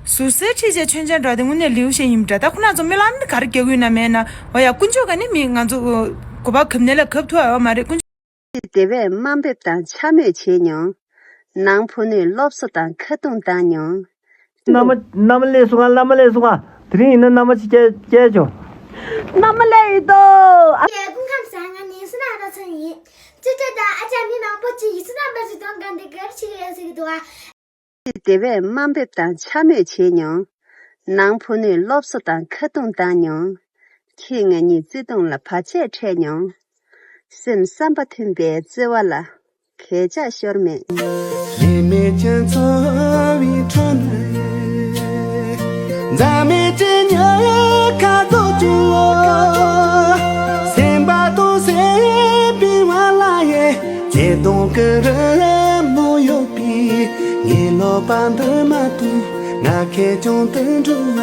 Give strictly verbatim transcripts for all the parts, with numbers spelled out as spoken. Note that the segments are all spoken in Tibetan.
ཟུར་གསལ་ཁྲིད་བྱས་མཆོད་མཇལ་འགྲོ་དེ་དངོས་གནས་ལེའུ་བཤད་ཡིན་འདྲ། ད་ཁོ་ན་ཚོ་སྨོན་ལམ་ག་རེ་རྒྱག་གི་ཡོད་ན་མེད་ན། འོ་ཡ། དཀོན་མཆོག་ག་ནས་མི་ང་ཚོ་གོ་བ་གབ་ནས་ལ་གབ་ཐུབ་ཡོད་མ་རེད། དཀོན་མཆོག་དེ་བས་དམའ་འབེབས་དང་འཕྱ་སྨོད་བྱེད་མྱོང་། ནང་ཕུ་ནུས་སློབ་གསོ་དང་ཁ་རྡུང་བཏང་མྱོང་། མནའ་མ་མནའ་མ་སླེབས་སོང་ང་། མནའ་མ་སླེབས་སོང་ང་། དེ་རིང་ཡིན་ན་མནའ་མ་ཅིག་སྐྱེལ་སྐྱེལ་ཆོག་མནའ་མ་སླེབས་ཡིན་དོ། ཨ། ཡ། སྐུ་ཁམས་བཟང་། ང་ནི་སུ་ན་ར་ཚོན་ཡིན། ཅི་སྤྲད་དང་ཨ་ཅག་མི་མང་པོ་ཅིག་ཡིག་ཚད་རྣམ་པ་ཞིག་གཏོང་ག་འདི་གར་ཆི་ཡོད་ཟེར་གི་འདུག་ཨ། དེ་བས་དམའ་འབེབས་དང་འཕྱ་སྨོད་བྱེད་མྱོང་། ནང་ཕུ་ནུས་སློབ་གསོ་དང་ཁ་རྡུང་བཏང་མྱོང་། ཁྱེད་ང་གཉིས་བརྩེ་དུང་ལ་བར་ཆད་འཕྲད་མྱོང་། སེམས་བསམ་པ་མཐུན་པའི་བརྩེ་བ་ལ་གས་ཆག་ཤོར་མེད། ལི་མེ་ཁྱེད་འཚོ་བའི་ཁྲོད་ནས། འཛད་མེད་ཀྱི་ཉག་ཁ་རྡོ་རྒྱུག་སེམས་པ་དང་སེམས་པའི་བར་ལ་ཡེ། བརྩེ་དུང་གི་རི་མོ་ཡོད་པའི། ངའི་ལོ་པ་འདི་མ་ཐུང་ང་ཁེར་རྐྱང་དུ་འགྲོ་བ་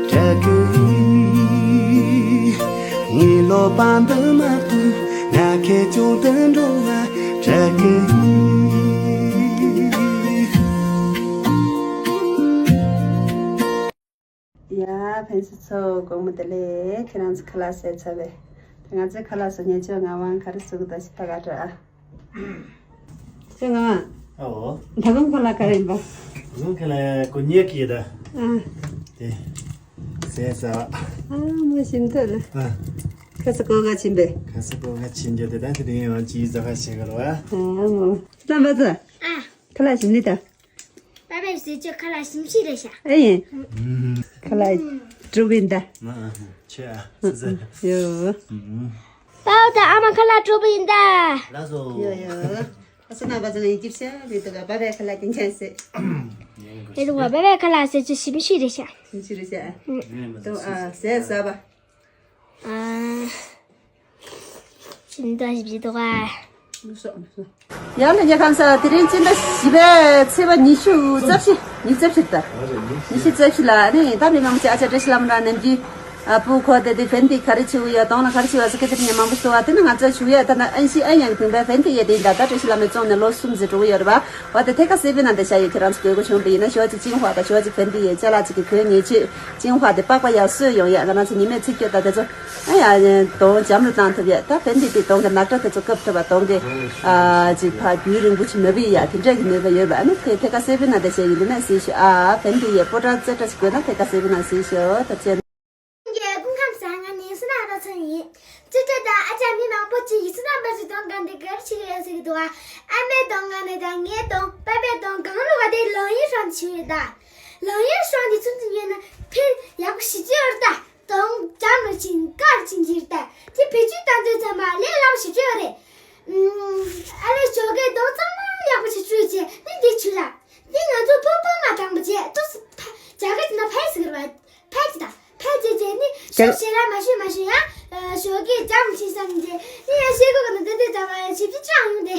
དྲག་གི། ངའི་ལོ་པ་འདི་མ་ཐུང་ང་ཁེར་རྐྱང་དུ་འགྲོ་བ་དྲག་གི། ཡ། ཕན་ཚུན་ཚོ་དགོང་མོ་བདེ་ལེགས། ཁྱེད་རང་ཚོ་ཁ་ལག་ཟས་ཚར་བས། ད་ང་ཚོའི་ཁ་ལག་བཟོ་མཁན་ཆོས་ངག་དབང་ག་རེ་བཟོ་གི་འདུག་ཞིག་ལྟ་ག་འགྲོ་ཨ། ཆོས་ངག་དབང་། ཨའོ། ད་དུང་ཁ་ལག་ག་རེ་ཡིན་པ། ད་དུང་ཁ་ལག་གོ་ཉེ་གི་ད། ཨ། དེ། ཟས་ཟ། ཨ་མོ་ཞིམ་ཐག་ལ། ཨ། ཁ་ས་གོ་ག་ཕྱིན་པས། ཁ་ས་གོ་ག་ཕྱིན་རྒྱུ་དེ་ད་དེ་རིང་ཡང་ཅིའི་ཟ་ཁ་བྱེད་ག་ར་བ། ཨ་མོ། ལམ་པ་ཚོ། ཨ། ཁ་ལག་ཞིམ་ནི་ད། པ་པའི་ཟས་བཅད་ཁ་ལག་ཞིམ་ཤོས་རེད་ཤག་ཨེ་ཡིན། ཁ་ལག་འགྲུབ་ཡིན་ད། ཆོས་ཨ། ཟ་ཟ། ཡོ། པའོ་ད་ཨ་མ་ཁ་ལག་འགྲུབ་ཡིན་ད། ལགས་སོ། ཡོ་ཡོ། ཨ་སུ་ན་པ་ཚོ་ཡིན་གྱིབ་ཤ་རེད་འདུག་ག་པ་པའི་ཁ་ལག་དེ་ཆན་སེ། རེད་འདུག་ག་པ་པའི་ཁ་ལག་ཟས་བཅད་ཞིམ་ཤོས་རེད་ཤག་ཞིམ་ཤོས་རེད་ཤག་ཨ། ཟས་ཟ་བ། ཨ། ཅི་འདྲ་ཞིག་བྱེད་འདུག་ག་ཡ་ལ་ཉེ་ཁམས་ས་དེ་རིང་སྤྱི་ཟླ་བཞི་པའི་ཚེས་པ་ཉི་ཤུ་རྩ་བཞི། ཉི་ཤུ་རྩ་བཞི་ད། ཉི་ཤུ་རྩ་བཞི་ལ་ནི་ད་མི་མང་ཆེ་ཨ་ཅག་བཀྲ་ཤིས་ལྷ་མོ་རང་ནམ་རྒྱུན། ཨ་སྤུ་གུ་དེ་དེ་ཕན་བདེ་ག་རེ་བྱེད་ཀྱི་ཡོད་གདོང་ལ་ག་རེ་བྱེད་ཡོད་ཟེར་སྐད་ཆ་དེ་ནི་མང་པོ་ཞུ་བ་དེ་ནི་ང་ཚོ་ཞུ་ཡ་ད་ན་ཨན་ཤི་ཨན་ཡང་དུང་པའི་ཕན་བདེ་ཡས་དེ་ཡིན་ད། ད་བཀྲ་ཤིས་ལྷ་མོའི་བཙོང་ནས་ལོ་གསུམ་ཙམ་འགྲོ་གི་ཡོད་རེད་པ། འོ་དེ་ཐད་ཀ་གསལ་པོའི་ནང་དེ་བཞག་ཡོད། ཁྱེད་རང་ཚོ་དགོས་མཁོ་བྱུང་བ་ཡིན་ན་ཞོགས་ཅིག་ཅིང་ཧྭ་དང་ཞོགས་ཅིག་ཕན་བདེ་ཡས་ཅ་ལག་ཅིག་གི་གོན་ཉེ་ཆོས་ཅིང་ཧྭ་དེ་པགས་པ་ཡར་གསོས་ཡོང་ཡ། ང་རང་ཚོ་ཉི་མས་ཚིག་སྐྱོ་ད་དེ་ཚོ། ཨ་ཡ་གདོང་འཇམ་རུ་བཏང་ཐུབ་ཡས། ད་ཕན་བདེ་དེ་གདོང་གི་ནག་ཁྲ་དེ་ཚོ་བཀབ་ཐུབ་པ་གདོང་གི་ཨ་ཅིག་ཕ་རྒྱུན་རིང་པོ་ཅིག་མ་བི་ཡ་དེ་འདྲས་ཀྱི་ནུས་པ་ཡོད་པ་ཨ་ནི་དེ་ཐད་ཀ་གསལ་པོའི་ནང་དེ་བཤད་ཡིན་དེ་ནས་གཟིགས་ཤོག་ཨ་ཕན་བདེ་ཡས་སྤོ་བྲ་རྩེ་བྲ་ཞིག་དགོས་ན་ཐད་ཀ་གསལ་པོའི་ནང་གཟིགས་ཤོག་ད་ཚེ། ཡ་སྐུ་ཁམས་བཟང་། ང་ནི་སུ་ན་ར་ཚོན་ཡིན། ཅི་སྤྲད་ད་ཨ་ཅག་མི་མང་པོ་ཅིག་ཡིག་ཚད་རྣམ་པ་ཞིག་གཏོང་ག་འདི་གར་ཆི་ཡོད་ཟེར་གི་འདུག་ཨ། ཨ་མའི་གདོང་ང་ནས་ད་ངའི་གདོང་པ་པའི་གདོང་གང་ལུག་ག་དེ་ལང་ཡིན་ཧྲང་ཆི་ཡོད་ད། ལང་ཡིན་ཧྲང་དེ་ཚུན་དུ་ཉོས་ན་ཕན་ཡག་པོ་ཞིག་ཅི་ཡོད་ད། གདོང་འཇམ་རུ་ཕྱིན་དཀར་ཕྱིན་གྱི་རེད་ད། དེ་བེད་སྤྱོད་བཏང་དུས་ཙམ་པ་ལས་སླ་པོ་ཞིག་ཅི་ཡོད་རེད། ཨ་ལས་ཞོགས་ཀའི་གདོང་གཙང་མ་ཡག་པོ་ཞིག་བཅུས་བྱས་ནི་འདི་བྱུས་ལ། འདི་ང་ཚོ་ཕོ་ཕོ་མ་དྲང་པོ་བྱས་ཏོག་ཙམ་ཕ་རྒྱ་གར་གྱི་ནང་ཕ་ཡི་ཟེར་གི་རེད་པ། ཕ་ཡི་དང་ཕ་ཡི་བྱས་བྱས་ནི་ཞོགས་ཞེ་དྲག་མ་ཞུས་མ་ཞུས་ཡང་ཞོགས་ཀའི་འཇམ་ཕྱིན་བསམ་བྱས་ནི་ཡང་ཤེལ་སྒོ་གི་ནང་བསྡད་དུས་ཙམ་པ་ཡང་ཞིབ་ཅིང་ཡོང་སྟེ། ནི་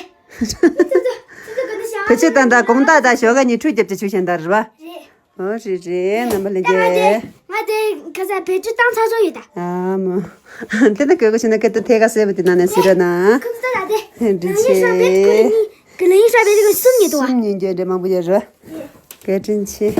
ཚོ་ཚོ་ཚོ་ཚོ་གི་ནི་ཞང་བེད་སྤྱོད་བཏང་དང་དགོང་དག་དང་ཞོགས་ཀ་གཉིས་ཁྲུས་བརྒྱབ་བྱས་བྱུས་བཞིན་ད་རེད་པ། རེད། ཨོ་རེད་རེད། རྣམ་པ་ལྷན་རྒྱས། ང་དེ་ཁ་སང་བེད་སྤྱོད་བཏང་ཚར་ཚར་ཡོད་ད། ཨ་མ། དེ་ན་དགོས་མཁོ་བྱུང་ན་སྐད་དུ་ཐད་ཀ་གསལ་པོ་དེ་ནང་ནས་ཟེར་རོགས་གནང་། ཁོང་ཚོ་ད་དེ། བཀའ་དྲིན་ཆེ། གསུམ་ཉིན་རྒྱུན་འབྲེལ་མང་པོ་ཡོད་རེད། བཀའ་དྲིན་ཆེ།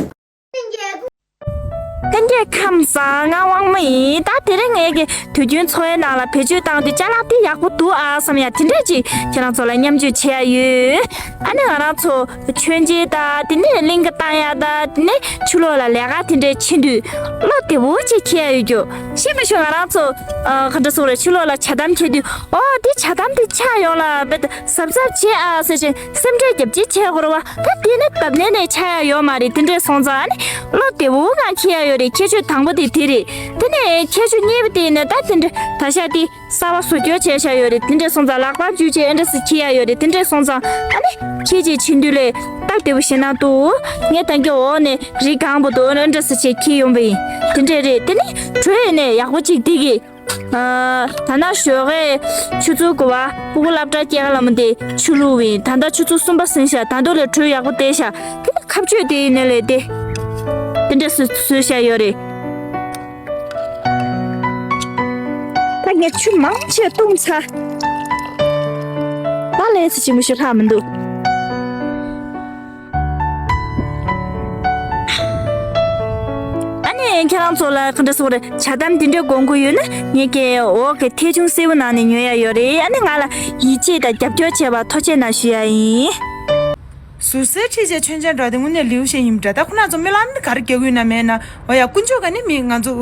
ལྷན་རྒྱས་ཁམས་བཟང་། ང་དབང་མོ་ཡིན། ད་དེ་རིང་ངེད་ཀྱི་དུས་རྒྱུན་འཚོ་བའི་ནང་ལ་བེད་སྤྱོད་བཏང་དུས་ཅ་ལག་དེ་ཡག་པོ་འདུག་ཨ་བསམ་ཡ་དེ་འདྲས་ཅིག་ཁྱེད་རང་ཚོ་ལ་མཉམ་སྤྱོད་བྱེད་ཡ་ཡོད། ཨ་ནི་ང་རང་ཚོ། མཆོད་མཇལ་དང་དེ་ནས་གླིང་ག་བཏང་ཡག་དང་དེ་ནས་ཆུ་ལོག་ལ་ལས་ཀ་དེ་འདྲས་ཕྱིན་དུས་བློ་བདེ་བོ་ཅིག་འཁྱེར་ཡ་ཡོད་རྒྱུ། ཤེས་མི་ཤེས་ང་རང་ཚོ་ཨ་ག་འདྲ་སོང་རེད། ཆུ་ལོག་ལ་ཇ་དམ་འཁྱེར་དུས་ཨོ་དེ་ཇ་དམ་དེ་ཆགས་ཡོང་ལ་བེད་གཟབ་གཟབ་བྱེད་ཨ་ཟེར་བཞིན་སེམས་ཁྲལ་རྒྱབ་ཅིག་བྱེད་དགོས་རེད་བ། ད་དེ་ནི་སྟབས་ནས་ནས་ཆགས་ཡ་ཡོད་མ་རེད། དེ་འདྲས་སོང་ཙང་ཨ་ནི་བློ་བདེ་བོ་ངང་འཁྱེར་ཡ་ཡོད་རེད། ཁྱད་ཆོས་དང་པོ་དེ་དེ་རེད། དེ་ནས་ཁྱད་ཆོས་གཉིས་པ་དེ་ནི་ད་དེ་འདྲ་ད་ཤ་དེ། གསར་པ་བཟོ་སྐྱོར་བྱས་བཞག་ཡོད་རེད། དེ་འདྲས་སོང་ཙང་ལག་པ་འཇུས་བྱས་ཨེ་འདྲས་སེ་འཁྱེར་ཡ་ཡོད་རེད། དེ་འདྲས་སོང་ཙང་ཨ་ནི་ཁྱེད་ཀྱིས་ཕྱིན་དུས་ལས་སྟབས་བདེ་པོ་ཞེ་ན་འདུག་ངས་ད་གིན་འོག་ནས་རི་གང་པོ་འདུག་ཨེ་འདྲས་སེ་བྱས་འཁྱེར་ཡོང་པ་ཡིན། དེ་འདྲས་རེད། དེ་ནི་བྲོས་ནས་ཡག་པོ་ཅིག་འདི་གི་ཨ་ད་ན་ཞོགས་ཀས་ཆུ་ཚོད་དགུ་པ་སྤུ་གུ་སློབ་གྲྭ་སྐྱེལ་ག་ལ་མོ་དེ་ཆུ་བླུགས་པ་ཡིན། ད་ལྟ་ཆུ་ཚོད་གསུམ་པ་ཟིན་ཤག་ད་དུང་ལས་བྲོས་ཡག་པོ་བསྡད་ཤག་དེ་ནི་ཁ་གཅོད་དེ་ཡིན་ནའི་ལས་དེ་དེ་འདྲས་སེ་བཟོས་བཞག་ཡོད་རེད། ད་ངས་ཆུ་མང་ཆེ་བཏུང་ཚར། ད་ལས་ཚེ་ཆེན་པོ་ཞིག་ལྷག་མི་འདུག་ཁྱེད་རང་ཚོ་ལ་ག་འདྲ་ཟེར་དགོས་རེད། ཇ་དམ་དེ་འདྲའི་དགོས་མཁོ་ཡོད་ན་ངེད་ཀྱི་འོག་གི་ཐད་ཆུང་སེར་པོ་ནང་ནས་ཉོ་ཡ་ཡོད་རེད། ཨ་ནི་ང་ལ་ཡིད་ཆེས་དང་རྒྱབ་སྐྱོར་བྱས་པར་ཐུགས་རྗེ་གནང་ཞུ་ཡ་ཡིན། ཟུར་སའི་འཁྲིས་བཅས་མཆོད་མཇལ་འགྲོ་དེ་དངོས་གནས་ལེའུ་ཤེས་ཡིན་འདྲ། ད་ཁོ་ན་ཚོ་སྨོན་ལམ་ནི་ག་རེ་རྒྱག་གི་ཡོད་ན་མེད་ན། འོ་ཡ། དཀོན་མཆོག་ག་ནི་མི་ང་ཚོ་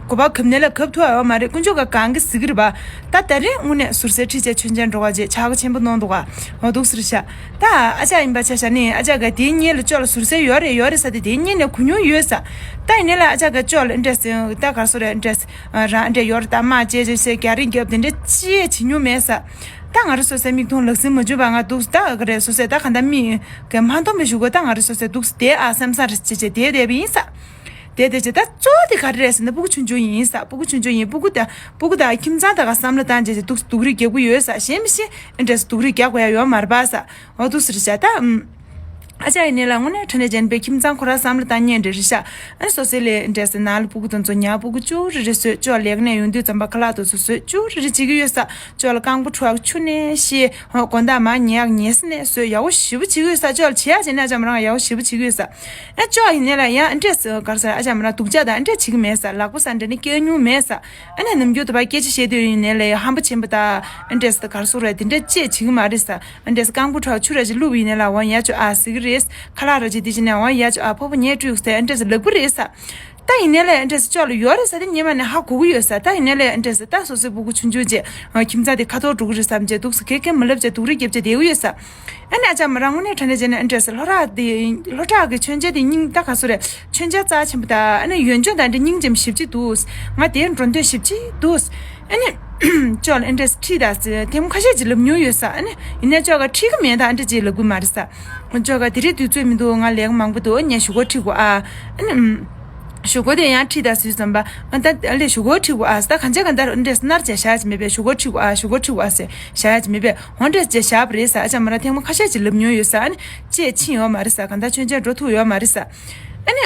གོ་བ་གབ་ནས་ལ་གབ་ཐུབ་ཡོད་མ་རེད། དཀོན་མཆོག་ག་གང་གི་ཟིག་རེད་པ། ད་ད་རེས་དངོས་གནས་ཟུར་སའི་འཁྲིས་བཅས་མཆོད་མཇལ་འགྲོ་བ་བཅས་ཕྱག་ཆེན་པོ་གནང་འདུག་ག་འོ་འདུག་ཟེར་ཤག་ད་ཨ་ཅག་ཡིན་པ་ཆ་བཞག་ནས་ཨ་ཅག་ག་དེའི་སྔོན་ལ་ཅོག་ལ་ཟུར་སའི་ཡོད་རེད་ཡོད་རེད་ཟེར་ཏེ་དེའི་སྔོན་ནས་གོ་མྱོང་ཡོད་ས། ད་ཡིན་ནའི་ལ་ཨ་ཅག་ག་ཅོག་ལ་འདྲ་ཟེར། ད་ག་སོ་རེད། འདྲ་ཟེར་རང་འདྲ་ཡོད་རེད། ད་དམག་བཅས་བཅས་ཟེར་རྒྱ་རིང་རྒྱབ་དེ་འདྲ་ཅི་ཡས་བྱེད་མྱོང་མེད་ས། ད་ང་རང་སོ་སོའི་མིག་མཐོང་ལག་ཟིན་མ་བྱུང་བ་ང་འདུག་ད་ག་རེད། སོ་སོའི་ད་ག་འདྲ་མི་ག་མ་མཐོང་བའི་གཞུག་གུ་ད་ང་རང་སོ་སོའི་འདུག་དེ་ཨ་བསམ་ས་རེད་ཅེས་བྱས་དེ་བསྡད་པ་ཡིན་ས། དེ་དེ་བྱས་ད་གཙོ་བོ་དེ་ག་རེ་རེད་ཟེར་ན་སྤུ་གུ་ཆུང་ཆུང་ཡིན་ས། སྤུ་གུ་ཆུང་ཆུང་ཡིན། སྤུ་གུ་ད་སྤུ་གུ་དང་ཁྱིམ་ཚང་དག་ག་བསམ་བློ་བཏང་བྱས་བྱས་འདུག་སྡུག་རུས་རྒྱག་གི་ཡོད་ས། གཞན་མི་ཤེས། ཨེ་འདྲ་སྡུག་རུས་རྒྱག་དགོས་ཡ་ཡོད་མ་རེད་པ་ས། འོ་འདུག་ཟེར་ཤག་ད་ཨ་ཅག་ཡིན་ནའི་ལ་དངོས་གནས་དྲང་གནས་བྱས་ན་པའི་ཁྱིམ་ཚང་ཁོ་རང་བསམ་བློ་བཏང་མཁན་འདྲ་རེད་ཤག་ཨ་ནི་སོ་སོའི་ལས་འདྲ་ཟེར་ནང་ལ་སྤུ་གུ་དེ་ཚོ་ཉར། སྤུ་གུ་ཅུ་རེ་རེ་བཟོས། ཅོག་ལས་ཀ་ནས་ཡོང་དུས་ཙམ་པ་ཁ་ལག་དེ་ཚོ་བཟོས། ཅུ་རེ་རེ་བྱེད་ཀྱི་ཡོད་ས། ཅོག་ལ་རྐང་པ་འཁྲུ་བ་ཆུ་ནས་ཤེས། ཧོ་དགོང་དག་མར་ཉལ་ཡག་ཉལ་ས་ནས་བཟོས། ཡག་པོ་ཞེ་པོ་བྱེད་ཀྱི་ཡོད་ས། ཅོག་ལ་བྱེད་ཡག་བྱས་ན་ཨ་ཅག་མོ་རང་ཡག་པོ་ཞེ་པོ་བྱེད་ཀྱི་ཡོད་ས། ཨ་ཅོག་ཡིན་ནའི་ལ་ཡང་ཨ་འདྲས་ག་རེ་ཟེར། ཨ་ཅག་མོ་རང་སྡུག་ཅག་དང་ཨ་འདྲས་བྱེད་ཀྱི་མེད་ས། ལག་པ་ས་འདྲ་ནི་སྐྱེལ་མྱོང་མེད་ས། ཨ་ནི་ནམ་རྒྱུན་དུ་བ་སྐད་ཆ་བཤད་དུས་ཡིན་ནའི་ལ་ཧམ་པ་ཆེན་པོ་དང་ཨ་འདྲས་ག་རེ་ཟེར་རེད། དེ་འདྲས་ཅེས་བྱེད་ཀྱི་མ་རེད་ས། ཨ་འདྲས་རྐང་པ་འཁྲུ་བ་ཆུ་ར་ཅིག་བླུགས་པ་ཡིན་ནའི་ལ་འོ་ཡ་ཅོག་ཨ་ཟེར་གྱི་རེད། ཁ་ལག་ར་ཅིག་དེ་བྱས་ནས་འོ་ཡ་ཅོག་ཨ་ཕོ་བོ་ཉལ་སྤྲོད་ཟེར་ཨ་འདྲས་ལབ་ཀྱི་རེད་ས། ད་ཡིན་ནའི་ལས་ཨ་འདྲས་ཅོག་ལ་ཡོད་རེད་ས་དེ་སྔོན་མ་ནས་ཧ་གོ་གི་ཡོད་ས། ད་ཡིན་ནའི་ལས་ཨ་འདྲས་ད་སོ་སོའི་སྤུ་གུ་ཆུང་ཆུང་བྱས་ཁྱིམ་ཚང་དེ་ཁ་ཐོར་འགྲོ་གི་རེད་བསམ་བྱས་འདུག་ས། ཁེ་ཁེ་མི་ལབ་བྱས་སྡུག་རུས་རྒྱབ་བྱས་བསྡད་གི་ཡོད་ས། ཨ་ནི་ཨ་ཅག་མོ་རང་དངོས་གནས་དྲང་གནས་བྱས་ན་ཨ་འདྲས་ལྷོ་བྲག་དེ་ལྷོ་བྲག་གི་མཆོད་མཇལ་དེ་སྙིང་ད་ག་སོ་རེད། མཆོད་མཇལ་རྩ་ཆེན་པོ་དང་ཨ་ནི་ཡོན་ཆབ་དང་འདྲ་སྙིང་རྗེ་མོ་ཞེ་པོ་ཅིག་འདུག་ང་དེར་འགྲོ་འདོད་ཞེ་པོ་ཅིག་འདུག་ཨ་ནི་ཅོག་ལ་ཨ་འདྲས་ཁྲིད་དང་ཟེར་ཐེངས་མ་ཁ་ཤས་ཅིག་ལབ་མྱོང་ཡོད་ས། ཨ་ནི་ཡིན་ནའི་ཅོག་ག་ཁྲིད་གི་མེད་ད་ཨ་འདྲས་ཅིག་ལབ་གི་མ་རེད་ས། ཅོག་ག་དེ་རིང་དུས་ཚོད་མི་འདུག་ང་ལས་ཀ་མང་པོ་འདུག་ངས་གཞུག་གུ་ཁྲིད་དགོས་ཨ། ཨ་ནི་གཞུག་གུ་དེ་ཡང་ཁྲིད་དང་ཟེར་ཙམ་པ་ང་ད་ཨ་ལས་གཞུག་གུ་ཁྲིད་དགོས་ཨ། ད་གང་ཅི་གང་ལྟར་ཨ་འདྲས་ནར་བྱས་བཞག་ཡ་ཅིག་མེད་པས། གཞུག་གུ་ཁྲིད་དགོས་ཨ། གཞུག་གུ་ཁྲིད་དགོས་ཨ་ཟེར་བཞག་ཡ་ཅིག་མེད་པས། འོ་འདྲས་བྱས་བཞག་པ་རེད་ས། ཨ་ཅག་མོ་རང་ཐེངས་མ་ཁ་ཤས་ཅིག་ལབ་མྱོང་ཡོད་ས། ཨ་ནི་ཅེས་ཕྱིན་ཡོད་མ་རེད་ས། གང་ལྟར་མཆོད་མཇལ་འགྲོ་ཐུབ་ཡོད་མ་རེད་ས། ཨ་ནི་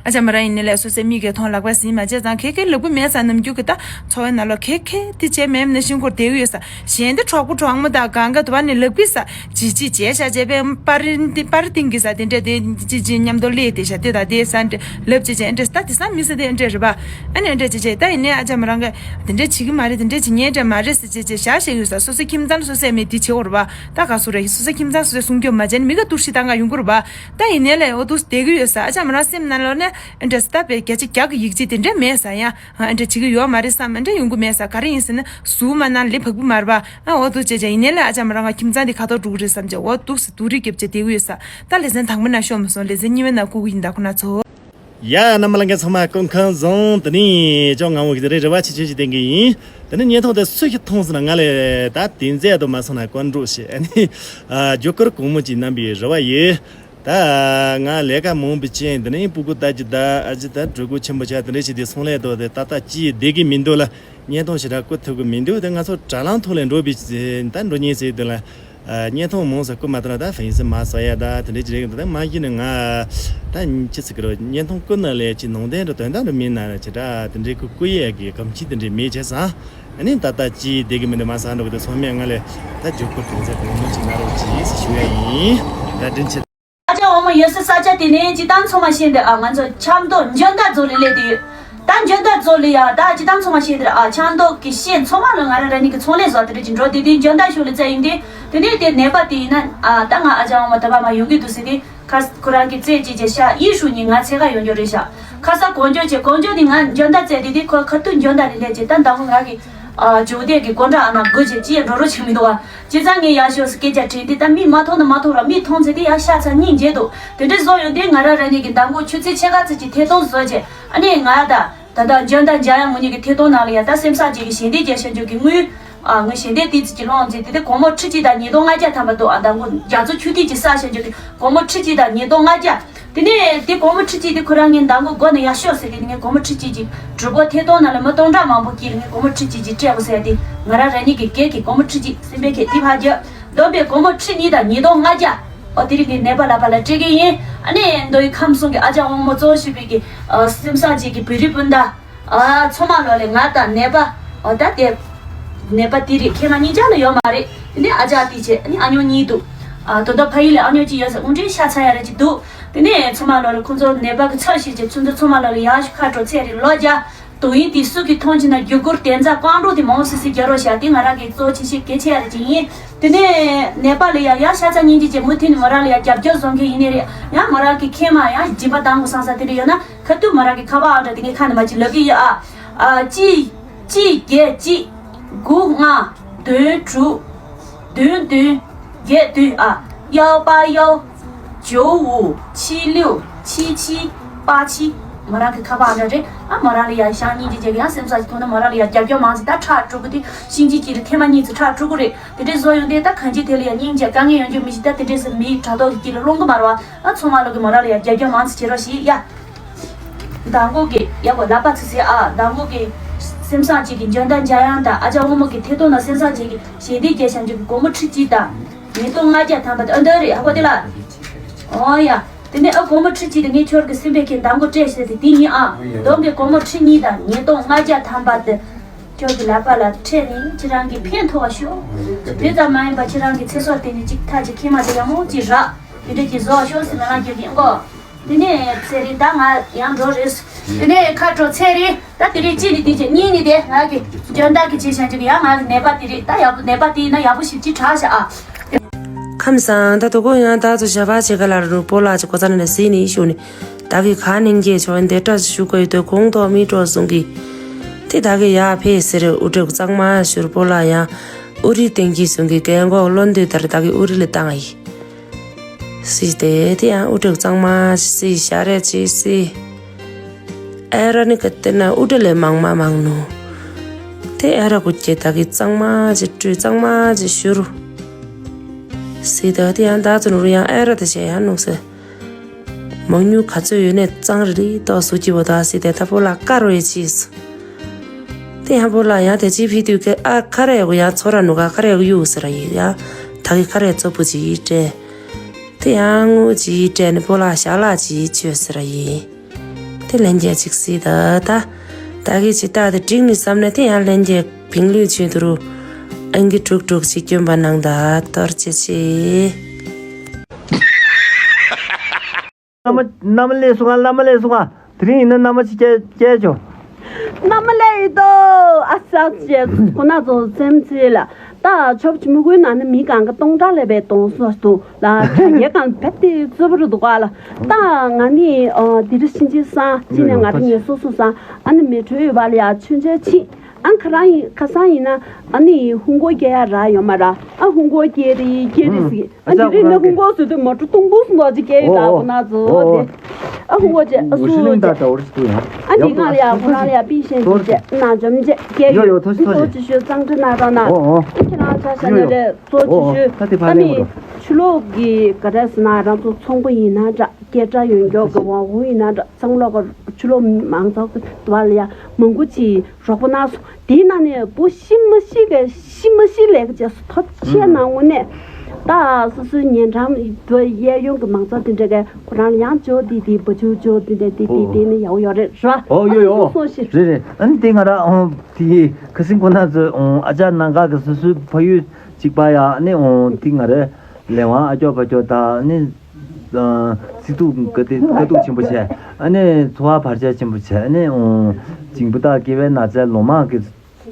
ཨ་ཅག་མོ་རང་ཡིན་ནའི་ལས་སོ་སོའི་མིག་གིས་མཐོང་ལག་པས་ཟིན་མ་བྱས་ཙང་ཁེ་ཁེ་ལབ་གི་མེད་ས། ནམ་རྒྱུན་གྱི་ད་འཚོ་བའི་ནང་ལོགས་ཁེ་ཁེ་དེ་བྱས་མེད་ནས་ཤིང་སྐོར་བསྡད་གི་ཡོད་ས། གཞན་དེ་གྲོགས་པོ་གྲོགས་མོ་དང་གང་ག་དུ་བ་ནས་ལབ་གི་ས། ཅི་ཅི་བྱས་ཤག་བྱས་པས་པར་རིན་ཏི་པར་ཏིང་གི་ས་དེ་འདྲས་དེ་ཅི་ཅི་མཉམ་དུ་ལས་དེ་ཤ་དེ་དང་དེ་ས་འདྲས་ལབ་ཅི་ཅི་འདྲས་ད་དེ་ས་མི་ས་དེ་འདྲས་རེད་པ། ཨ་ནི་འདྲས་ཅི་ཅི་ད་ཡིན་ནའི་ཨ་ཅག་མོ་རང་ག་དེ་འདྲས་བྱེད་གི་མ་རེད། དེ་འདྲས་བྱེད་ཉན་འདྲས་མ་རེད་ཟེར་ཅི་ཅི་ཤ་བཤད་ཡོད་ས། སོ་སོའི་ཁྱིམ་ཚང་ལ་སོ་སོས་མེད་དེ་བྱེད་འོར་བ་ད་ག་སོ་རེད། སོ་སོའི་ཁྱིམ་ཚང་སོ་སོས་སྲུང་སྐྱོབ་མ་བྱས་ན་མི་ག་གཏུག་ཤི་ད་ང་ཡོང་གི་རེད་པ། ད་ཡིན་ནའི་ལས་འོ་དུ་བསྡད་གི་ཡོད་ས། ཨ་ཅག་མོ་རང་སེམས་ནང་ལོགས་ནས་འདྲས་ད་པའི་བརྒྱ་ཆ་བརྒྱ་གི་ཡིག་ཆ་དེ་འདྲས་མེད་ས་ཡ། ཨ་འདྲ་བྱེད་ཀྱི་ཡོད་མ་རེད་བསམ། འདྲ་ཡོང་གི་མེད་ས། ག་རེ་ཡིན་ཟེར་ན་གཟུགས་མ་ན་ལས་བག་བུ་མ་རེད་པ། ཨ་འོ་འདུག་བྱས་བྱས་ཡིན་ནའི་ལས་ཨ་ཅག་མོ་རང་ང་ཁྱིམ་ཚང་འདི་ཁ་ཐོར་འགྲོ་གི་རེད་བསམ་བྱས་འོ་འདུག་སེ་སྡུག་རུས་རྒྱབ་བྱས་བསྡད་ཀྱི་ཡོད་ས། ད་ལེ་ཚན་དང་པོ་ན་ཤོག་མ་སོང་། ལེ་ཚན་གཉིས་པའི་ནང་བསྐུར་གྱི་ཡིན། ད་ཁོ་ན་ཚོ། ཡ་རྣམ་པ་ལྷན་རྒྱས་ཚང་མ་སྐུ་ཁམས་བཟང་། དེ་ནས་ཅོག་ང་འོ་གི་དེ་རེད། རེ་བ་ཆེ་ཆེ་ཞིག་བསྟན་གྱི་ཡིན། དེ་ནས་བརྙན་ཐུང་དེ་སུ་ཞིག་མཐོང་སོང་ན་ང་ལས་ད་དེ་མཛད་དུ་མ་སོང་ན་བཀོད་འགྲོ་ཞེས་ཨ་ནི་ཨ་རྒྱུ་སྐར་གོང་མོ་ཅིག་གནང་པའི་རེ་བ་ཡོད། ད་ང་ལས་ཀ་མང་པོ་བྱས། འདི་ནས་སྤུ་གུ་ལྟ་རྒྱུ་ད་ཨ་ཅེ་ད་གྲོད་ཁོག་ཆེན་པོ་ཆགས། དེ་འདྲ་བྱས་ཏེ་སོང་ལས་དོ་དེ་ཏག་ཏག་ཅིག་བསྡད་ཀྱི་མི་འདུག་ལ། བརྙན་ཐུང་ཞེ་དྲག་བསྐུར་ཐུབ་ཀྱི་མི་འདུག་ད་ང་ཚོ་དྲ་ལམ་ཐོག་ལ་འགྲོ་བའི་ད་འགྲོ་ཉེན་ཟེར་དུས་ལ། བརྙན་ཐུང་མང་ཙམ་བསྐུར་མ་ཐུབ་ན་ད་ཧྥན་སི་མ་ཟ་ཡ་ད་དེ་འདྲ་ཅིག་རེད་འདུག་ད་མ་གཞི་ནས་ང་ད་ཅི་ཟེར་གི་རེད། བརྙན་ཐུང་བསྐུར་ན་ལས་ཅིག་ནང་དོན་འདྲ་དོན་དག་འདྲ་མིན་ན་ཞེ་དྲག་དེ་འདྲའི་བསྐུར་བསྐུར་ཡས་ཀྱི་གོམས་གཤིས་དེ་འདྲ་མེད་བྱས་ཙང་། ཨ་ནི་ད་ལྟ་ཅིག་བསྡད་ཀྱི་མི་འདུག་མ་ཟ་འགྲོ་གི་འདུག་ཚང་མས་ང་ལས་ད་རྒྱུ་སྐར་གོང་མོ་ཅིག་གནང་རོགས་གྱིས་ཞུ་ཡ་ཡིན། བཀའ་དྲིན་ཆེ། ཨ་ཅག་འོ་མ་ཡོད་ས་ས་ཆ་དེ་ནས་སྤྱིར་བཏང་ཚང་མ་ཤེས་འདི་ཨ་ང་ཚོ་ཆབ་མདོ་འཇོ་མདའ་རྫོང་ལ་སླེབས་དེ་ཡོད། ད་འཇོ་མདའ་རྫོང་ལ་ཡ་ད་སྤྱིར་བཏང་ཚང་མ་ཤེས་འདི་ཨ་ཆབ་མདོ་གི་ཤེས་ཚང་མ་ལ་ང་རང་རང་ཉིད་ཀྱི་ཚོང་ལས་བཟོ་དེ་རེད་ཅིག་འགྲོ་དེ་དེ་འཇོ་མདའ་ཤོད་ལ་བཙལ་ཡིན་དེ། དེ་ནས་དེ་ནད་པ་དེ་ཡིན་ན་ཨ་ད་ང་ཨ་ཅག་འོ་མ་ད་བ་མ་ཡོང་གི་འདུག་ཟེར་དེ་ཁ་ཁོ་རང་གི་རྩེད་ཅིག་བྱས་ཤག་ཡིན་ཧྲུའུ་ཉིན་ང་འཚོལ་ག་ཡོང་རྒྱུ་རེད་ཤག་ཁ་ས་གོང་འཇོ་བྱས་གོང་འཇོ་དེ་ང་འཇོ་མདའ་བཙལ་དེ་དེ་ཁོ་ཁ་ཐུག་འཇོ་མདའ་ལ་སླེབས་བྱས་ད་ད་ཁོ་ང་གི་ཨ་ཇོ་བདེ་གི་སྒོ་འགྲམ་ཨ་ན་སྒུག་བྱས་ཅི་ཡང་འགྲོ་རོགས་བྱེད་མི་འདུག་ཨ། བྱས་ཙང་ངས་ཡར་ཤོག་ཟེར་སྐད་ཆ་དྲིས་འདི་ལྟ་མི་མ་མཐོང་ན་མ་མཐོང་ར་མི་མཐོང་ཚེ་དེ་ཡར་ཤ་ཚ་སྙིང་རྗེ་འདུག་དེ་འདྲའི་བཟོ་ཡོང་དུས་ང་རང་རང་ཉིད་ཀྱི་མདང་དགོང་ཆུ་ཚོད་ཕྱེད་ཀ་ཙམ་གྱི་ཐད་གཏོང་བཟོས་རྗེས་ཨ་ནི་ང་ད་ད་ལྟ་འཇོན་ཐང་འཇམ་དབྱངས་ངུ་ཉིད་ཀྱི་ཐད་གཏོང་ནང་ལ་ཡ་ད་སེམས་བསམ་གཅིག་གི་ཞལ་འདེབས་རྒྱག་ཤར་འཇོག་གི་དངུལ་ཨ་ངའི་ཞལ་འདེབས་ཏི་ཙི་གྱི་སློང་ཚེ་དེ་དེ་སྒོར་མོ་ཁྲི་གཅིག་དང་ཉིས་སྟོང་ལྔ་བརྒྱ་ཐམ་པ་འདུག་ཨ་མདང་དགོང་རྒྱ་མཚོ་ཆུ་ཐིགས་ཀྱི་ས་ཤར་འཇོག་གི་སྒོར་མོ་ཁྲི་གཅིག་དང་ཉིས་སྟོང་ལྔ་བརྒྱ། དེ་ནས་དེ་སྒོར་མོ་ཁྲི་གཅིག་དེ་ཁོ་རང་ངའི་མདང་དགོང་སྒོ་ནས་ཡར་ཤོག་ཟེར་དེ་ངས་སྒོར་མོ་ཁྲི་གཅིག་ཅིག་གྲོད་ཁོག་ཐད་གཏོང་ནང་ལ་མི་སྟོང་ཕྲག་མང་པོ་སྐྱེས་ལ་ངས་སྒོར་མོ་ཁྲི་གཅིག་ཅིག་སྤྲད་དགོས་ཟེར་ཏེ་ང་རང་རང་ཉིད་ཀྱི་སྒེར་གྱི་སྒོར་མོ་ཁྲི་གཅིག་སེམས་པའི་ཁྱེད་དེ་ཕར་རྒྱབ་བསྡོམས་པས་སྒོར་མོ་ཁྲི་གཉིས་དང་ཉིས་སྟོང་ལྔ་བརྒྱ། ཨོ་དེ་རིང་གི་ནད་པ་ལ་ཕར་ལ་སྤྲད་ཀྱི་ཡིན། ཨ་ནི་མདོ་དབུས་ཁམས་གསུམ་གྱི་ཨ་ཅག་དབང་མོ་གཙོ་བོ་བྱས་པའི་གི་ཨ་སེམས་བཟང་ཅིག་གི་བོད་རིགས་སྤུན་ཟླ་ཨ་ཚང་མ་ལོ་ལས་ང་དང་ནད་པ་ཨོ་ད་དེ་ནད་པ་དེ་རིགས་ཁྱེད་རང་གཉིས་ཆ་ལ་ཡོད་མ་རེད། དེ་ནས་ཨ་ཅག་དེ་བྱས་ཨ་ནི་ཨ་ཉོ་གཉིས་འདུག་ཨ་ད་ལྟ་ཕ་ཡུལ་ལ་ཨ་ཉོ་གཅིག་ཡོད་ས་དངོས་འབྲེལ་ཤ་ཚ་ཡ་ར་གཅིག་འདུག་དེ་ནས་ཚང་མ་ལོ་ལ་ཁོང་ཚོ་ནད་པ་གི་ཚབ་བྱེད་ཀྱི་ཚོང་ཚོ་ཚང་མ་ལོ་ལ་ཡག་ཤོས་ཁ་དྲོ་ཚེ་རིང་ལོ་བརྒྱ། དོ་ཡིན་དེ་སུ་གི་མཐོང་ཆེ་ན་བརྒྱུད་སྐུར་དན་རྩ་རྐང་དྲུག་དེ་མང་སི་སི་རྒྱ་རོ་བྱ་དེ་ང་རང་གི་གཙོ་ཆེ་ཤོས་གལ་ཆེ་ཡ་རེད་ཅིག་ཡིན། དེ་ནས་ནད་པ་ལ་ཡ་ཡ་ཤ་ཚ་སྙིང་རྗེ་ཅན་མུ་མཐུད་ནས་མོ་རང་ལ་ཡ་རྒྱབ་སྐྱོར་བཟོ་མཁན་ཡིན་ནི་རེད། ཡང་མོ་རང་གི་མཁལ་མ་ཡང་སྦྱིན་པ་བཏང་དགོས་བསམ་ས་དེ་འདྲ་ཡོད་ན་ཁ་ཐུག་མོ་རང་གི་ཁ་པར་ཨང་གྲངས་དེ་ངས་ཁ་ནས་མ་ཅིག་ལབ་གི་ཡོད་ཨ། ཨ་གཅིག་གཅིག་བརྒྱད་གཅིག་དགུ་ལྔ་བདུན་དྲུག་བདུན་བདུན་བརྒྱད་བདུན་ཨ། 幺八幺九五七六七七八七། མོ་རང་གི་ཁ་པར་ཨང་གྲངས་རེད་ཨ། མོ་རང་ལ་ཡ་ཤ་སྙིང་རྗེ་ཅན་གི་ཡང་སེམས་ས་ཅིག་མཐོང་ན་མོ་རང་ལ་ཡ་རྒྱབ་སྐྱོར་མང་ཙམ་ད་ཁྲག་དཀྲུག་གི་དེ་གཤིན་རྗེ་གཅིག་ལ་ཐེངས་མ་གཉིས་ཙམ་ཁྲག་དཀྲུག་གི་རེད། དེ་འདྲའི་བཟོ་ཡོང་དུས་ད་གང་ཅི་དེ་ལ་ཡ་སྙིང་རྗེ་དཀའ་ངལ་ཡོང་རྒྱུ་མི་ཤེས། ད་དེ་འདྲའི་སེ་མིའི་དྲ་ཐོག་གི་དཀྱིལ་ལ་སློང་གི་མ་རེད་བ། ཨ་ཚང་མ་ལོག་གི་མོ་རང་ལ་ཡ་རྒྱབ་སྐྱོར་མང་ཙམ་བྱེད་རོགས་ཞེས་ཡ། མདང་དགོང་གི་ཡ་གོ་ལག་པ་ཚིག་ཚིག་ཨ། མདང་དགོང་གི་སེམས་བཟང་ཅིག་གི་འཇོན་ཐང་འཇམ་དབྱངས་དང་ཨ་ཅག་དབང་མོ་གི་ཐད་གཏོང་ན་སེམས་བཟང་ཅིག་གི་ཞལ་འདེབས་རྒྱལ་ཤང་ཅིག་གི་སྒོར་མོ་ཁྲི་གཅིག་དང་། ཉིས་སྟོང་ལྔ་བརྒྱ་ཐམ་པ་དང་ཨ་འདོད་རེད་ཧ་གོ་དེ་ལ། ཨོ་ཡ། དེ་ནས་ཨ་སྒོར་མོ་ཁྲི་གཅིག་དེ་ངས་ཁྱོད་ཀྱི་སེམས་པའི་ཁེངས་མདང་དགོང་སྤྲད་ཤེས་དེ་དེ་ཡིན་ཨ། གདོང་གི་སྒོར་མོ་ཁྲི་གཉིས་དང་ཉིས་སྟོང་ལྔ་བརྒྱ་ཐམ་པ་དེ། ཁྱོད་ཀྱི་ལག་པ་ལ་ཁྲིད་ནས་ཁྱེད་རང་གི་ཕན་ཐོགས་པ་ཤོག་དེ་ཙམ་མ་ཡིན་པ་ཁྱེད་རང་གི་ཚེ་སྲོག་དེ་ནི་གཅིག་ཐག་གཅིག་ཁེངས་མ་དེ་ཡག་མོ་གཅིག་རག་དེ་འདྲ་གྱི་བཟོ་བ་ཤོག་ཟེར་ནས་ལབ་རྒྱུ་ཡིན་གོ། དེ་ནས་ཚེ་རིང་ད་ང་ཡང་འགྲོ་རེད། དེ་ནས་ཁ་དྲོ་ཚེ་རིང་ད་དེ་རིང་གཅིག་ནི་དེ་བྱས་གཉིས་ནི་དེ་ང་གི་འཇོན་ཐང་གི་བྱས་བཞག་རྒྱུ་ཡང་ང་གི་ནད་པ་དེ་རེད། ད་ཡག་པོ་ནད་པ་དེ་ཡིན་ན་ཡག་པོ་ཞིབ་ཅིག་དྲག་བཞག་ཨ། ཁམས་བཟང་། ད་དུ་གོ་ཡང་ད་ཚོ་ཞབས་པ་བྱེད་ག་ལ་རུ་པོ་ལགས་ཀྱི་གོ་ཚ་ནས་སྲིད་ནས་ཞུ་ནས་ད་གི་ཁ་ནིང་གི་ཆོ་འདེ་བཀྲ་ཞུ་གོ་ཡོད་དོ་གོང་ཐོག་མི་སྤྲོ་གསུང་གི། དེ་ད་གི་ཡ་ཕེ་ཟེར་དབུ་ཁྲིད་གཙང་མ་ཞུར་པོ་ལ་ཡང་དབུ་རི་བསྟན་གྱི་གསུང་གི་གན་གོ་བློ་འདོད་ལྟར་ད་གི་དབུ་རི་ལ་བཏང་ཡི། སྲིད་དེ་དེ་ཡང་དབུ་ཁྲིད་གཙང་མ་སྲིད་ཞྭ་རས་ཅི་སྲིད། ཨེ་ར་ནི་ཀ་དེ་ན་དབུ་ཁྲིད་ལས་མང་མ་མང་ནུ། དེ་ཨེ་ར་གུ་ཀྱེ་ད་གི་གཙང་མ་ཅི་སྤྲུལ་གཙང་མ་ཅི་ཞུ་རུ། སྲིད་དེ་དེ་ཡང་ད་ཚོ་ནུ་རུ་ཡང་ཨེ་ར་དེ་བྱས་ཡང་ནུ་སེ། མང་ཉུང་ག་ཚོད་ཡོད་ནས་གཙང་རི་རི་ཏོག་སུ་ཀྱི་བོ་ད་སྲིད་དེ་ད་པོ་ལ་ཀ་རོ་ཡེ་ཅི་སུ། དེ་ཡང་པོ་ལ་ཡང་དེ་ཅི་ཕི་དུས་ཀ་ཨ་ཁ་རེ་གུ་ཡང་ཚོ་ར་ནུ་ག་ཁ་རེ་གུ་ཡུ་སེ་ར་ཡི་ཡང་ད་གི་ཁ་རེ་ཙོ་པུ་ཅི་ཡི་སྤྲད། དེ་ཡང་ངུ་ཅི་ཡི་སྤྲད་ནི་པོ་ལ་ཞག་ལ་ཅི་ཡི་ཆོས་སེ་ར་ཡི། དེ་ལན་རྒྱ་ཅིག་སྲིད་ད་ད། ད་གི་ཅི་ད་དེ་འགྲིག་ནི་བསམ་ནས་དེ་ཡང་ལན་རྒྱ་ཕིང་ལུས་ཆུན་དུ་རུ། ཨང་གི་དྲུག་དྲུག་ཅིག་སྐྱོན་པ་ནང་ད་གཏོར་ཅི་ཆེ། བླ་མ་བླ་མ་ལས་སོང་ང་། བླ་མ་ལས་སོང་ང་། དེ་རིང་ཡིན་ན་བླ་མ་ཅིག་སྐྱེལ་སྐྱེལ་ཆོག་བླ་མ་ལས་ཡིན་དོ། ཨ་ས་ཅེ་ཁོ་ན་ཚོ་སེམས་ཚེ་ལ། ད་ཆོབ་ཆི་མུ་གུའི་ནང་ནས་མི་གང་ག་སྟོང་ཕྲག་ལས་པའི་སྟོང་སོ་སྟོང་ལ་གྲ་རྒྱས་གང་བེད་དེ་རྩོད་པ་རུ་འདུག་ག་ལ། ད་ང་ནི་འདི་རུ་ཕྱིན་ཅི་སང་ཅི་ནས་ང་རི་ངས་སོ་སོ་སང་ཨ་ནི་མེ་ཁྲོད་ཡོད་པ་ལ་ཡ་མཆོད་མཇལ་ཕྱིན། ཨ་ཁ་རང་ཡིན་ཁ་སང་ཡིན་ན་ཨ་ནི་ཧུང་གོ་སྐྱེ་ཡ་ར་ཡོད་མ་ར། ཨ་ཧུང་གོ་སྐྱེ་རི་སྐྱེ་རི་ཟིག་ཨ་འདི་རིང་ནི་ཧུང་གོ་ཟོས་དུས་མ་གྲུ་སྟོང་སྦུག་སུ་འདོག་ཅིག་སྐྱེ་ཡོད་ད་ཁོ་ན་ཚོ་དེ། ཨ་ཧུང་གོ་ཅེ་ཨ་སུ་ཅེ། ཨ་འདི་གང་ལ་ཡ་ཁོ་རང་ལ་ཡ་པི་ཤེན་ཅིག་ཅེ་ན་འཇོམས་ཅེ་སྐྱེ་ཡོད། ཨ་ཚོ་ཅི་ཤོད་གཙང་ཁྲི་ན་ར་ན། ཨ་ཁྱེད་རང་ཆ་ཤ་ན་རེ་ཚོ་ཅི་ཤོད་ད་མི་ཆུ་ལོག་གི་ག་རེ་ཟེར་ན་རང་ཚོ་ཚོང་པ་ཡིན་ན་འདྲ་སྐད་གྲགས་ཡོད་མགྱོགས་གི་དབང་བོ་ཡིན་ན་འདྲ་གཙང་ལོག་གི་ཆུ་ལོག་མང་ཚོགས་ཀྱི་དུ་བ་ལ་ཡ་མང་པོ་ཅིག་རོགས་པ་གནང་སོང་། དེའི་ནང་ནས་བུ་ཤི་མ་ཤི་གི་ཤི་མ་ཤི་ལས་ཀྱི་རྗེས་སུ་ཐོ་ཆེ་ན་དངོས་གནས་ད་སོ་སོའི་ཉེ་འགྲམ་དུ་གཡས་གཡོན་གྱི་མང་ཚོགས་དེ་འདྲ་གི་ཁོ་རང་ལ་ཡང་ཇོ་དེ་དེ་བུ་ཆུ་ཇོ་དེ་འདྲ་དེ་དེ་དེ་ནི་ཡག་ཡོད་རེད་ར། ཨོ་ཡོད་ཡོད། སོང་ཞིག་རེད་རེད། ཨ་ནི་དེ་ང་ར་ཨོ་དེ་ཁ་སིང་ཁོ་ན་ཚོས་ཨོ་ཨ་ཅག་ནང་ག་གི་སོ་སོའི་ཕ་ཡུལ་གཅིག་པ་ཡ་ཨ་ནི་ཨོ་དེ་ང་ར་ལས་དབང་ཨ་སྐྱོ་ཕ་སྐྱོ་ད་ཨ་ནི། སྲིད་སྡུག་དཀའ་སྡུག་དཀའ་སྡུག་ཆེན་པོ་བྱས། ཨ་ནི་འཚོ་བ་བར་ཆད་ཆེན་པོ་བྱས། ཨ་ནི་འོང་། འཇིང་པོ་དང་སྐྱེ་བའི་ན་ཚ་ལོ་མང་གི་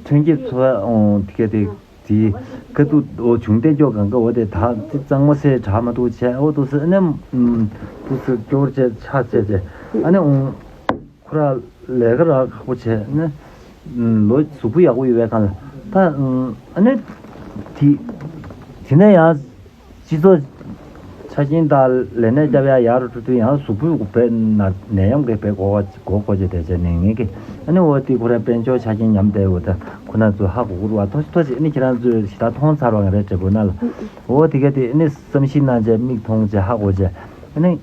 ཐོན་སྐྱེད་འཚོ་བ་འོང་དེ་ག་དེ་དེ་དཀའ་སྡུག་འོ་བྱུང་བསྡད་ཀྱོག་གང་ག་འོ་དེ་ད་དེ་གཙང་མ་སེ་དྲག་མ་ཐུག་བྱས་འོ་ཏུ་སེ་ཨ་ནི་ཏུ་སེ་སྐྱོར་བྱས་ཆ་བྱས་བྱས་ཨ་ནི་འོང་། ཁོ་ར་ལས་ཀ་ར་ཁག་པོ་བྱས་ནས་ལོ་གཟུགས་པོ་ཡག་པོ་ཡོད་པའི་སྒང་ལ་ད་ཨ་ནི་དེ་དེ་ནས་ཡང་སྤྱི་ཚོགས་ཆ་རྐྱེན་དང་ལས་གནས་བརྒྱབ་ཡ་ཡར་འགྲོ་དུས་ཡང་གཟུགས་པོ་བས་ན་ནད་ཡམས་ཀྱི་བས་གོ་གོ་གོ་ཅེ་དེ་ཅེ་ནས་ངེད་ཀྱི་ཨ་ནི་འོ་དེ་ཁོ་ར་དཔལ་འབྱོར་ཆ་རྐྱེན་ཉམས་བསྡད་འོ་ད་ཁོ་ན་ཚོ་ཧ་གོ་གོ་རུ་བ་ཐོ་ཐོ་ཅེ་ཨ་ནི་ཁྱེད་རང་ཚོས་ཞེ་དྲག་མཐོང་ཚར་བ་ང་རེ་འབྲས་བུ་ན་ལ་འོ་དེ་ག་དེ་ཨ་ནི་བསམ་ཤེས་གནང་ཅེ་མིག་མཐོང་ཅེ་ཧ་གོ་ཅེ་ཨ་ནི།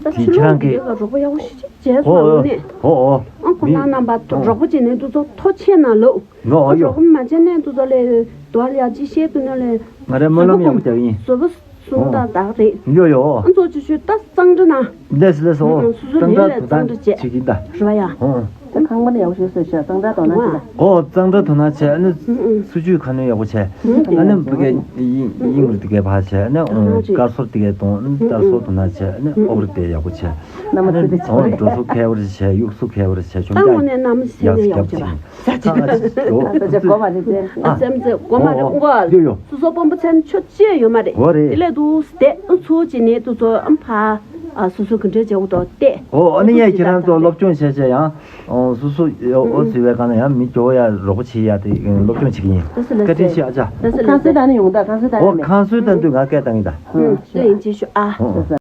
ད་ཕྱི་ལོགས་ཀྱི་ཡོད་ལ་རོགས་པ་ཡག་པོ་ཞིག་ཅིག་བྱས་སོང་ཨ་ནི། ཨོ་ཨོ། ཨང་ཁོ་ན་རྣམ་པ་རོགས་པ་བྱས་ནས་འདུ་ཚོགས་ཐོ་ཆད་ན་ལོ། ཨོ་ཨོ་ཡོ། རོགས་པ་མ་བྱས་ནས་འདུ་ཚོགས་ལས་དོ་ལ་ཡག་ཅིག་བཤད་དུ་ན་ལས། ང་རའི་སྨོན་ལམ་ཡག་པོ་རྒྱག་ཡིན། བཟོ་པ་གསུམ་དང་བདག་རེད། ཡོ་ཡོ། ཨ་ཚོ་ཅི་ཞུ་ད་གཙང་སྦྲ་ན། ལས་སུ་ལས་སོ། སོ་སོ་ལས་ལས་གཙང་སྦྲ་བྱས། བྱེད་ཀྱིན་ད། རེད་བ་ཡ། ཨོ། ཁང་པ་ནི་ཡག་པོ་ཞིག་བཟོས་ཤག་གཙང་སྦྲ་དོ་སྣང་ཞིག་ལ། ཨོ་གཙང་སྦྲ་དོ་སྣང་བྱས། ཨ་ནི་ཨུ་ཨུ། སུ་ཇུས་ཁ་སྣོན་ཡག་པོ་བྱས། ཨ་ནི་བུ་གའི་དབྱིངས་དབྱིངས་རུ་དེ་གའི་ཕར་བྱས། ཨ་ནི་ཨ་ཅིག་དཀར་སོར་དེ་གའི་གཏོང་། ཨ་ནི་ཨུ་དཀར་ཨུ། སོར་དོ་སྣང་བྱས། ཨ་ནི་ཨུ་ཨུ། ཨོ་བར་དེ་ཡག་པོ་བྱས། ཨ་ནི་ཨོ་འགྲོ་སོ་ཁེ་བར་བྱས། གཡུག་སོ་ཁེ་བར་བྱས། ཆོམ་ད་དངོས་གནས་གནམ་སེང་ནས་ཡག་པོ་བྱས་པ། ཨ་ཨ་ཨ་ཅག་གོ་བ་རེད་དེ། ཨ་སེམས་ཅན་གོ་མ་རེད། ཨོ་ཨོ། མགོ་ཡོ་ཡོ། སོ་སོ་དཔོན་པོ་ཚན་ཆོ་ཅི་ཡོད་མ་རེད། གོ་རེད། དེ་ལས་དུ་བསྡད། ཨུ་ཚོ་ཅི་ནས་དུ་ཚོ་ཨམ་ཕ། ཨ་སོ་སོ་གི་འདྲེ་བྱེད་འོ་དོ་བལྟས། ཨོ་ཨ་ནི་ཡ་ཁྱེད་རང་ཚོ་སློབ་སྦྱོང་བྱས་བྱས་ཡང་། ཨོ་སོ་སོ་ཨོ་ཨུ་ཟི་བའི་སྒང་ལ་ཡང་མི་སྐྱོ་བོ་ཡ་རོགས་པ་བྱེད་ཡ་དེ་སློབ་སྦྱོང་བྱེད་ཀྱི་ཡིན། བཀའ་དྲིན་ཆེ་ཨ་ཅག་ཁང་སོ་ད་ནི་ཡོང་ད་ཁང་སོ་ད་ཨོ་ཡང་མེད། ཁང་སོ་ད་འདུག་ང་སྐད་བཏང་གི་ད། ཨུ་ཨུ། ཨུ་ཨུ།